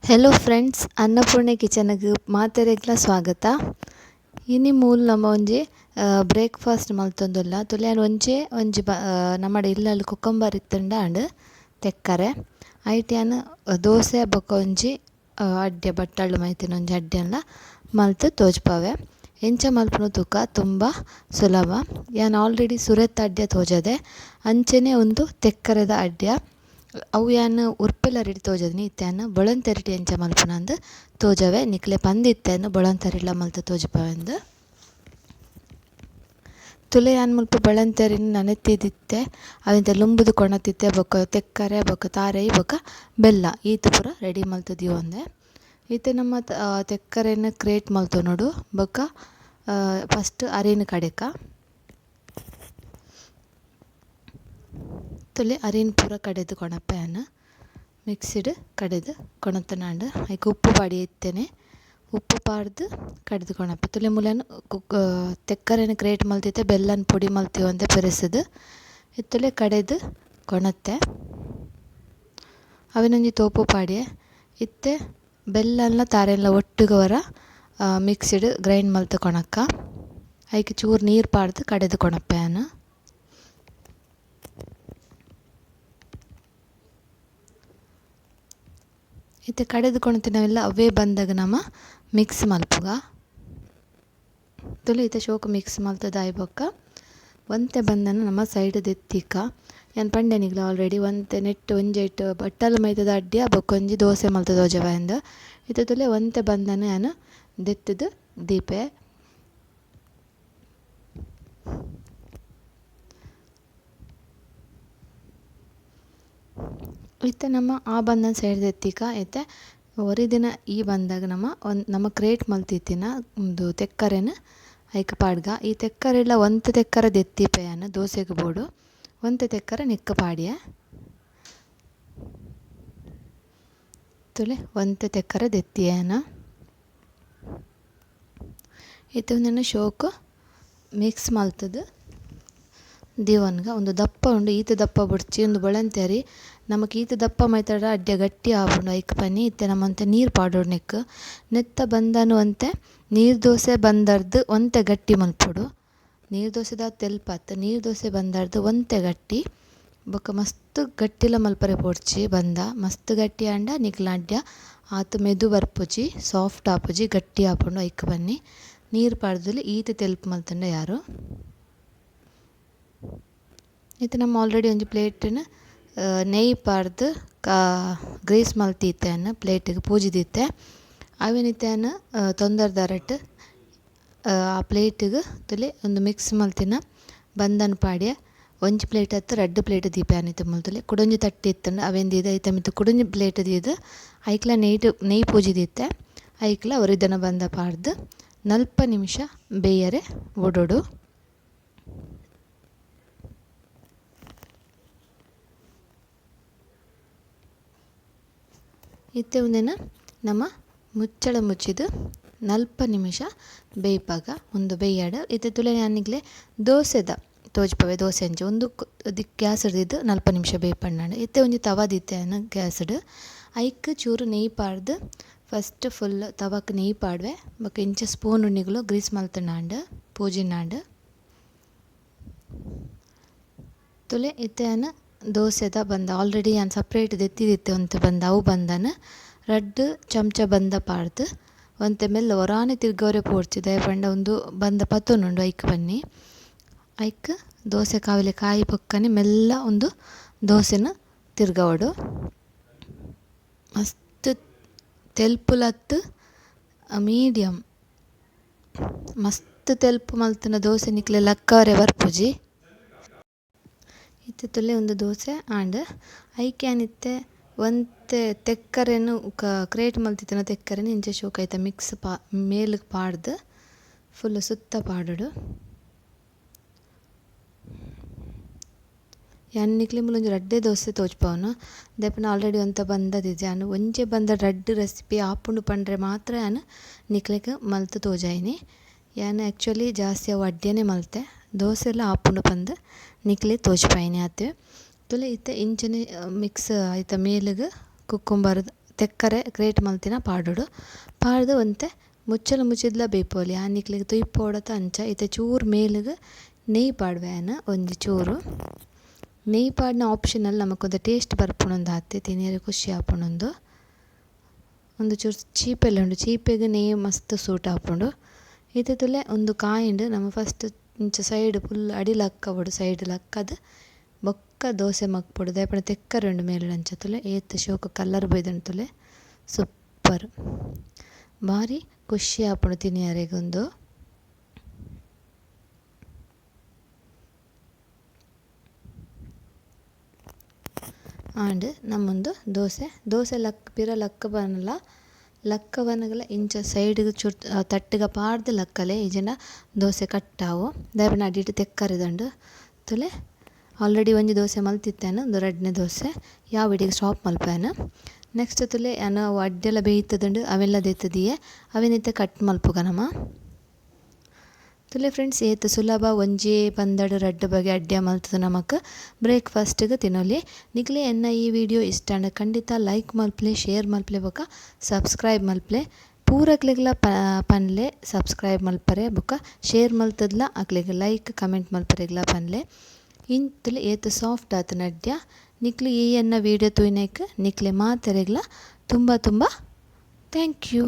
Hello friends, ಅನ್ನಪೂರ್ಣೆ ಕಿಚನ್ಗ್ ಮಾತೆರೆಗ್ಲ ಸ್ವಾಗತ. ಇನಿ ಮೂಲು ನಮ್ಮ ಒಂಜಿ ಬ್ರೇಕ್ಫಾಸ್ಟ್ ಮಲ್ತೊಂದುಲ್ಲ. ತುಲಿಯಾನ್ ಒಂಜೆ ಒಂಜಿ ನಮ್ಮಡ ಇಲ್ಲಲ್ ಕುಕುಂಬರ್ ಇತ್ತುಂಡ ಅಂಡ್ ತೆಕ್ಕರೆ ಐಟ್ ಯಾನ್ ದೋಸೆ ಬೊಕ ಒಂಜಿ ಅಡ್ಡೆ ಬಟ್ಟಳು ಮೈತಿನ ಒಂಜಿ ಅಡ್ಡೆನ್ಲ ಮಲ್ತ್ ತೋಜ್ಪಾವೆ. ಎಂಚ ಮಲ್ಪುನು ತೂಕ ತುಂಬ ಸುಲಭ. ಯಾನ್ ಆಲ್ರೆಡಿ ಸುರೆತ ಅಡ್ಡೆ ತೋಜದೆ ಅಂಚನೆ ಒಂದು ತೆಕ್ಕರೆದ ಅಡ್ಡೆ. ಅವು ಯಾನ್ ಉರ್ಪೆಲರಿಡ್ ತೋಜದಿನಿ ಇತ್ತೆ ಯಾನ್ ಬೊಳಂತೆರಿಟ್ ಎಂಚ ಮಲ್ಪುನಂದ್ ತೋಜವೆ. ನಿಕ್ಲೆ ಪಂದಿತ್ತೆನ್ ಬೊಳಂತೆರಿಡ್ಲ ಮಲ್ತ್ ತೋಜಿಪವೆಂದ್. ತುಲೆ ಯಾನ್ ಮುಲ್ಪ ಬೊಳಂತೆರಿನ್ ನನೆತ್ತಿದಿತ್ತೆ ಅವೆಂತ ಲುಂಬುದು ಕೊಣತಿತ್ತೆ ಬೊಕ ತೆಕ್ಕರೆ ಬೊಕ ತಾರೈ ಬೊಕ ಬೆಲ್ಲ ಈತ್ ಪೂರ ರೆಡಿ ಮಲ್ತ್ ದೀವೊಂದೆ. ಇತ್ತೆ ನಮ್ಮ ತೆಕ್ಕರೆನ್ ಕ್ರೇಟ್ ಮಲ್ತೊನೊಡು ಬೊಕ ಫಸ್ಟ್ ಅರಿನ್ ಕಡೆಕ ತುಲೆ ಅರಿನ್ ಪೂರ ಕಡೆದು ಕೊಣಪೆ ಯಾನ್ ಮಿಕ್ಸಿಡ್ ಕಡೆದು ಕೊಣತನಾಂಡ್ ಐಕ್ ಉಪ್ಪು ಪಾಡಿ ಇತ್ತೇನೆ ಉಪ್ಪು ಪಾಡ್ದು ಕಡೆದು ಕೊಣಪೆ. ತುಲೆ ಮೂಲನ್ ಕುಕ್ ತೆಕ್ಕರೆನ್ ಕ್ರೇಟ್ ಮಲ್ತಿತ್ತೆ ಬೆಲ್ಲನ್ ಪೊಡಿ ಮಲ್ತಿವಂತೆ ಪೆರೆಸುದು ಇತ್ತುಲೆ ಕಡೆದು ಕೊಣತೆ. ಅವೆನೊಂಜಿ ತೋಪು ಪಾಡಿಯೆ ಇತ್ತೆ ಬೆಲ್ಲನ್ಲ ತಾರೆನ್ಲ ಒಟ್ಟುಗು ವರ ಮಿಕ್ಸಿಡ್ ಗ್ರೈಂಡ್ ಮಲ್ತ್ ಕೊಣಕ್ಕ ಐಕ್ ಚೂರು ನೀರು ಪಾಡ್ದು ಕಡೆದು ಕೊಣಪೆ ಯಾನ್. ಇತ್ತೆ ಕಡೆದು ಕೊಣತಿನವೆಲ್ಲ ಅವೇ ಬಂದಾಗ ನಮ ಮಿಕ್ಸ್ ಮಲ್ಪುಗ. ತುಲೆ ಇತ್ತೆ ಶೋಕು ಮಿಕ್ಸ್ ಮಲ್ತದಾಯಿ ಬೊಕ್ಕ ಒಂತೆ ಬಂದನ ನಮ್ಮ ಸೈಡ್ ದೆತ್ತಿಕ. ಯಾನ್ ಪಂಡೆನಿಗ್ಲ ಆಲ್ರೆಡಿ ಒಂತೆ ನೆಟ್ ಒಂಜೆಟ್ ಬಟ್ಟಲ್ ಮೈತದ ಅಡ್ಡಿಯ ಬೊಕ್ಕ ಒಂಜಿ ದೋಸೆ ಮಲ್ತ ತೋಜಾವೆಂದ್. ಇತ್ತೆ ತುಲೆ ಒಂತೆ ಬಂದನ ಯಾನ್ ದೆತ್ತುದು ದೀಪೆ. ಇತ್ತೆ ನಮ್ಮ ಆ ಬಂದನ ಸೈಡ್ ದೆತ್ತಿಕ. ಇತ್ತೆ ಒರಿ ದಿನ ಈ ಬಂದಾಗ ನಮ್ಮ ನಮ್ಮ ಕ್ರೇಟ್ ಮಲ್ತಿತ್ತಿನ ಒಂದು ತೆಕ್ಕರೆನ್ ಐಕ್ ಪಾಡ್ಗ. ಈ ತೆಕ್ಕರೆಲ ಒಂತೆ ತೆಕ್ಕರೆ ದೆತ್ತಿಪೆ ಯಾನ್ ದೋಸೆಗ್ ಬೋಡು ಒಂತೆ ತೆಕ್ಕರೆ ನೆಕ್ ಪಾಡಿಯೆ. ತುಲೆ ಒಂತೆ ತೆಕ್ಕರೆ ದೆತ್ತಿಯೆನ. ಇತ್ತೆ ಉಂದೆನ್ ಶೋಕು ಮಿಕ್ಸ್ ಮಲ್ತುದು ದೀವೊನ್ಗ. ಉಂದು ದಪ್ಪ ಉಂಡು, ಈತ್ ದಪ್ಪ ಬೊಡ್ಚಿ ಉಂದು ಬೊಳಂತೆರಿ ನಮಕ್ ಈತ್ ದಪ್ಪ ಮೈತಡ ಅಡ್ಡೆ ಗಟ್ಟಿ ಆಪುಂಡು ಐಕ್ ಪನಿ. ಇತ್ತೆ ನಮ ಒಂತೆ ನೀರು ಪಾಡೊಡು ನೆಕ್. ನೆತ್ತ ಬಂದನು ಒಂತೆ ನೀರು ದೋಸೆ ಬಂದರ್ದ್ ಒಂತೆ ಗಟ್ಟಿ ಮಲ್ಪೊಡು. ನೀರು ದೋಸೆದ ತೆಲ್ಪತ್ ನೀರು ದೋಸೆ ಬಂದರ್ದ್ ಒಂತೆ ಗಟ್ಟಿ ಬೊಕ ಮಸ್ತ್ ಗಟ್ಟಿಲ ಮಲ್ಪರೆ ಪೋಡ್ಚಿ ಬಂದ. ಮಸ್ತ್ ಗಟ್ಟಿ ಆಂಡ ನಿಕ್ಲ ಅಡ್ಡೆ ಆತ್ ಮೆದು ಬರ್ಪುಜಿ, ಸಾಫ್ಟ್ ಆಪುಜಿ, ಗಟ್ಟಿ ಆಪುಂಡು ಐಕ್ ಬನ್ನಿ. ನೀರು ಪಾಡ್ದಲಿ ಈತ್ ತೆಲ್ಪು ಮಲ್ತುಂಡ ಯಾರು. ಇತ್ತೆ ನಮ್ಮ ಆಲ್ರೆಡಿ ಒಂಜಿ ಪ್ಲೇಟ್ನ್ ನೆಯ್ ಪಾಡ್ದು ಗ್ರೀಸ್ ಮಲ್ತಿತ್ತೆನ್ ಪ್ಲೇಟ್ಗ್ ಪೂಜಿದಿತ್ತೆ. ಅವೆನ್ ಇತ್ತೆ ಯಾನ್ ತೊಂದರ್ದರಟ್ ಆ ಪ್ಲೇಟ್ಗ್ ತುಲೆ ಒಂದು ಮಿಕ್ಸ್ ಮಲ್ತಿನ ಬಂದನ್ ಪಾಡ್ಯೆ. ಒಂಜಿ ಪ್ಲೇಟ್ ಅತ್ತು ರಡ್ಡ್ ಪ್ಲೇಟ್ ದೀಪೆ ಯಾನ್ ಇತ್ತೆ ಮುಲ್ತುಲೆ. ಕುಡೊಂಜಿ ತಟ್ಟಿ ಇತ್ತುಂಡ ಅವೆನ್ ದೀದ್ ಐತ ಮಿತ್ತ್ ಕುಡೊಂಜಿ ಪ್ಲೇಟ್ ದೀದ್ ಐಕ್ಲ ನೆಯ್ ಪೂಜಿದಿತ್ತೆ. ಐಕ್ಲ ಒರಿದನ ಬಂದ ಪಾಡ್ದು 40 ನಿಮಿಷ ಬೇಯರೆ ಬುಡೊಡು. ಇತ್ತೆ ಉಂದೆನ್ ನಮ ಮುಚ್ಚಳ ಮುಚ್ಚಿದ್ 40 ನಿಮಿಷ ಬೇಯ್ಪಾಗ ಉಂದು ಬೇಯ್ಯಡ್. ಇತ್ತೆ ತುಲೆ ಯಾನ್ ನಿಕ್ಲೆ ದೋಸೆದ ತೋಜ್ಪವೆ ದೋಸೆ ಅಂಚ ಉಂದು ಗ್ಯಾಸ್ ದೀದ್ 40 ನಿಮಿಷ ಬೇಯ್ಪಣ್ಣಾಂಡ್. ಇತ್ತೆ ಒಂಜಿ ತವ ದೀತೆ ಯಾನ್ ಗ್ಯಾಸ್ಡ್ ಐಕ್ ಚೂರು ನೆಯ್ ಪಾಡ್ದು ಫಸ್ಟ್ ಫುಲ್ ತವಕ್ ನೆಯ್ ಪಾಡ್ವೆ. ಬೊಕ ಇಂಚ ಸ್ಪೂನ್ ನಿಗುಲು ಗ್ರೀಸ್ ಮಲ್ತುಂಡಾಂಡ್ ಪೂಜಿನಾಂಡ್. ತುಲೆ ಇತ್ತೆ ಯಾನ್ ದೋಸೆದ ಬಂದ ಆಲ್ರೆಡಿ ಯಾನ್ ಸಪ್ರೇಟ್ ದೆತ್ತಿದಿತ್ತೆ ಒಂತೆ ಬಂದ ಅವು ಬಂದನ್ ರಡ್ಡ್ ಚಮಚ ಬಂದ ಪಾಡ್ದು ಒಂತೆ ಮೆಲ್ಲ ಒರಾನೆ ತಿರ್ಗವರೆ ಪೋಡ್ಚಿ ದಾಯೆ ಪಂಡ ಉಂದು ಬಂದ ಪತ್ತೊನುಂಡು ಐಕ್ ಬನ್ನಿ. ಐಕ್ ದೋಸೆ ಕಾವಲಿ ಕಾಯಿ ಬೊಕ್ಕನೆ ಮೆಲ್ಲ ಉಂದು ದೋಸೆನ್ ತಿರ್ಗವೊಡು. ಮಸ್ತ್ ತೆಲ್ಪುಲತ್ತ್ ಮೀಡಿಯಂ ಮಸ್ತ್ ತೆಲ್ಪು ಮಲ್ತಿನ ದೋಸೆ ನಿಕ್ಲೆ ಲಕ್ಕವರೆ ಬರ್ಪುಜಿ. ಇತ್ತೆ ತುಲೆ ಉಂದು ದೋಸೆ ಆಂಡ್. ಐಕ್ ಯಾನ್ ಇತ್ತೆ ಒಂತೆ ತೆಕ್ಕರೆನ್ ಕ್ರೇಟ್ ಮಲ್ತಿತ್ತಿನ ತೆಕ್ಕರೆನ್ ಇಂಚ ಶೋಕು ಐತ ಮಿಕ್ಸ್ ಮೇಲ್ಗ್ ಪಾಡ್ದು ಫುಲ್ ಸುತ್ತ ಪಾಡೊಡು. ಯಾನ್ ನಿಕ್ಲೆ ಮೂಲು ಒಂಜಿ ರಡ್ಡೆ ದೋಸೆ ತೋಜ್ಪಾವುನು. ದಾಯೆ ಆಲ್ರೆಡಿ ಒಂತೆ ಬಂದದಿಜ್ಜಿ ಯಾನ್ ಒಂಜೆ ಬಂದ ರಡ್ಡ್ ರೆಸಿಪಿ ಆಪುಂಡು ಪಂಡ್ರೆ ಮಾತ್ರ ಯಾನ್ ನಿಕ್ಲೆಗ್ ಮಲ್ತ್ ತೋಜಾಯಿನಿ. ಯಾನ್ ಆ್ಯಕ್ಚುಲಿ ಜಾಸ್ತಿ ಅವು ಅಡ್ಡೆನೆ ಮಲ್ತೆ ದೋಸೆಲ ಆಪುಂಡು ಪಂದ್ ನಿಕ್ಲೆ ತೋಜ್ಪಾಯಿನಿ ಆತೆ. ತುಲೆ ಇತ್ತೆ ಇಂಚನೆ ಮಿಕ್ಸ್ ಐತ ಮೇಲ್ಗ್ ಕುಕ್ಕುಂಬರ್ ತೆಕ್ಕರೆ ಗ್ರೇಟ್ ಮಲ್ತಿನ ಪಾಡೊಡು. ಪಾಡ್ದ್ ಒಂತೆ ಮುಚ್ಚಳ ಮುಚ್ಚಿದ್ಲ ಬೇಪೊಲಿ ಆನ್ ನಿಕ್ಲೆಗ್ ತೂಯಿಪೊಡತ ಅಂಚ. ಇತ್ತೆ ಚೂರು ಮೇಲುಗ್ ನೆಯ್ ಪಾಡುವೆ ಆನ್ ಒಂಜಿ ಚೂರು. ನೆಯ್ ಪಾಡ್ನ ಆಪ್ಷನಲ್, ನಮಕ್ ಒಂತೆ ಟೇಸ್ಟ್ ಬರ್ಪುಂಡು ತಿನಿಯೆರೆ ಖುಷಿ ಆಪುಂಡು. ಉಂದು ಚೂರು ಚೀಪೆಲ ಉಂಡು, ಚೀಪೆಗ್ ನೆಯ್ ಮಸ್ತ್ ಸೂಟ್ ಆಪುಂಡು. ಇತ್ತೆ ತೂಲೆ ಉಂದು ಕಾಯಿಂಡ್. ನಮ ಫಸ್ಟ್ ಇಂಚ ಸೈಡ್ ಫುಲ್ ಅಡಿ ಲಕ್ಕವೊಡು, ಸೈಡ್ ಲಕ್ಕದ್ ಬೊಕ್ಕ ದೋಸೆ ಮಗ್ಪೊಡು. ದಾಯೆ ಪಂಡ ತೆಕ್ಕರೆ ಉಂಡು ಮೇಲ್ ಅಂಚ. ತೂಲೆ ಏತ್ ಶೋಕು ಕಲರ್ ಬೈದುಂಡು ತೂಲೆ, ಸೂಪರ್, ಬಾರಿ ಖುಷಿ ಆಪುಂಡು ತಿನಿಯೆರೆಗ್ ಉಂದು. ಆಂಡ್ ನಮ್ಮೊಂದು ದೋಸೆ ದೋಸೆ ಲಕ್ ಪಿರ ಲಕ್ಕ ಬನ್ನಲ ಲಕ್ಕ ಬನ್ನಗಲ ಇಂಚ ಸೈಡ್ಗ್ ಚೂರು ತಟ್ಟುಗ ಪಾಡ್ದ್ ಲಕ್ಕಲೆ, ಇಜ್ಜಿಂಡ ದೋಸೆ ಕಟ್ಟಾವು. ದಾಯೆ ಪಂಡ ಅಡಿಟ್ ತೆಕ್ಕರೆದುಂಡು. ತೂಲೆ ಆಲ್ರೆಡಿ ಒಂಜಿ ದೋಸೆ ಮಲ್ತಿತ್ತೇನೆ, ಉಂದು ರಡ್ಡನೇ ದೋಸೆ. ಯಾವ ಇಡೆಗ್ ಸ್ಟಾಪ್ ಮಲ್ಪುವೆನ್. ನೆಕ್ಸ್ಟ್ ತೂಲೆ ಯಾನ್ ಅವು ಅಡ್ಡೆಲ ಬೇಯ್ತದುಂಡು, ಅವೆಲ್ಲ ದೆತ್ತುದಿಯೆ, ಅವೆನ್ ಇತ್ತೆ ಕಟ್ ಮಲ್ಪುಗ ನಮ. ತೂಲೆ ಫ್ರೆಂಡ್ಸ್ ಏತ್ ಸುಲಭ, ಒಂಜಿ ಪಂದಡ್ ರಡ್ಡ್ ಬಗೆ ಅಡ್ಡೆ ಮಲ್ತುದು ನಮಕ್ ಬ್ರೇಕ್ಫಾಸ್ಟ್ಗ್ ತಿನೊಲಿ. ನಿಕ್ಲೆ ಎನ್ನ ಈ ವಿಡಿಯೋ ಇಷ್ಟ ಆಂಡ ಖಂಡಿತ ಲೈಕ್ ಮಲ್ಪುಲೆ, ಶೇರ್ ಮಲ್ಪುಲೆ ಬೊಕ ಸಬ್ಸ್ಕ್ರೈಬ್ ಮಲ್ಪುಲೆ. ಪೂರಕ್ಲೆಗ್ಲ ಪನ್ಲೆ ಸಬ್ಸ್ಕ್ರೈಬ್ ಮಲ್ಪರೆ ಬೊಕ ಶೇರ್ ಮಲ್ತುದ್ಲ ಅಕ್ಲೆಗ್ ಲೈಕ್ ಕಮೆಂಟ್ ಮಲ್ಪರೆಗ್ಲ ಪನ್ಲೆ. ಇಂತುಲೆ ಏತ್ ಸಾಫ್ಟ್ ಆತುಂಡು ಅಡ್ಡ್ಯ. ನಿಕ್ಲು ಈ ಎನ್ನ ವಿಡಿಯೋ ತೂಯಿನೆಕ್ ನಿಕ್ಲೆ ಮಾತೆರೆಗ್ಲ ತುಂಬ ತುಂಬ thank you.